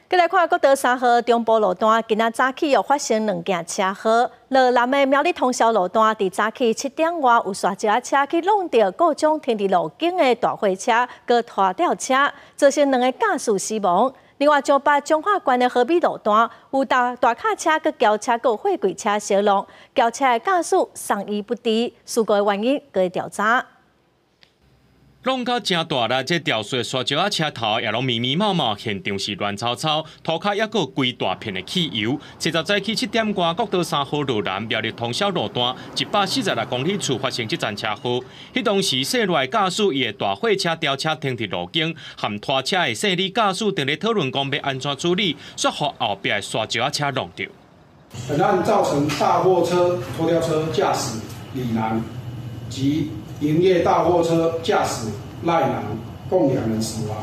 閣來看國道三號中部路段，今仔早起又發生兩件車禍。羅南的苗栗通霄路段，佇早起7點外有沙石仔車去挵著故障停佇路肩的大貨車，閣拖吊車，造成兩个駕駛死亡。另外，彰北彰化縣的和美路段有大大卡車、閣轎車、閣貨櫃車相挵，轎車的駕駛送醫不治，事故的原因閣咧調查。挵甲誠大力，這吊雪沙石仔車頭也攏密密麻麻，現場是亂糟糟，塗跤猶閣規大片的汽油。30早起7點外，國道三號羅南苗栗通霄路段146公里處發生這場車禍。彼當時，細路的駕駛伊的大貨車吊車停佇路肩，和拖車的細膩駕駛佇咧討論講欲按怎處理，煞予後壁的沙石仔車挵著。本案造成大貨車拖吊車駕駛李男及營業大貨車駕駛賴男共兩人死亡。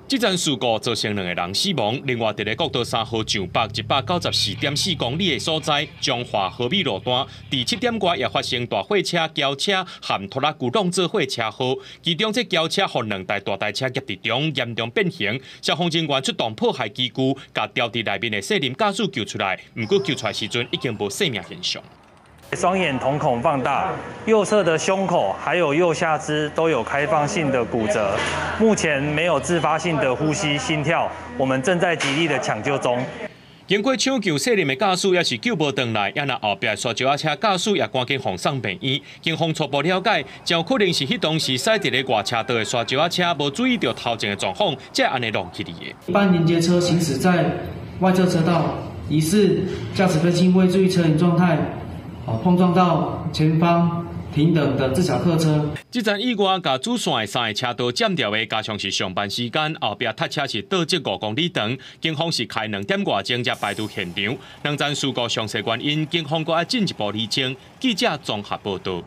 這場事故造成兩個人死亡。另外，佇咧國道三號上北194.4公里的所在，彰化和美路段，佇7點外也發生大貨車、轎車和拖拉機挵做伙車禍。其中，這轎車予兩台大台車夾佇中，嚴重變形。消防人員出動破壞機具，共牢佇內面的細林駕駛救出來。毋過救出來時陣已經無生命現象。雙眼瞳孔放大，右側的胸口還有右下肢都有開放性的骨折，目前沒有自發性的呼吸、心跳，我們正在極力的搶救中。經過搶救，細林的駕駛也是救無轉來，也若後壁沙石仔車駕駛也趕緊予送病院。警方初步了解，誠可能是彼當時駛佇咧外車道的沙石仔車無注意著頭前的狀況，才按呢挵起來的。一般連接車行駛在外側車道，疑似駕駛分心未注意車行狀態，碰撞到前方停等的自小客車。這場意外，共主線的三个車道佔掉的，加上是上班時間，後壁塞車是倒積5公里長。警方是開2點外鐘才排除現場。兩場事故詳細原因，警方閣愛進一步釐清。記者綜合報導。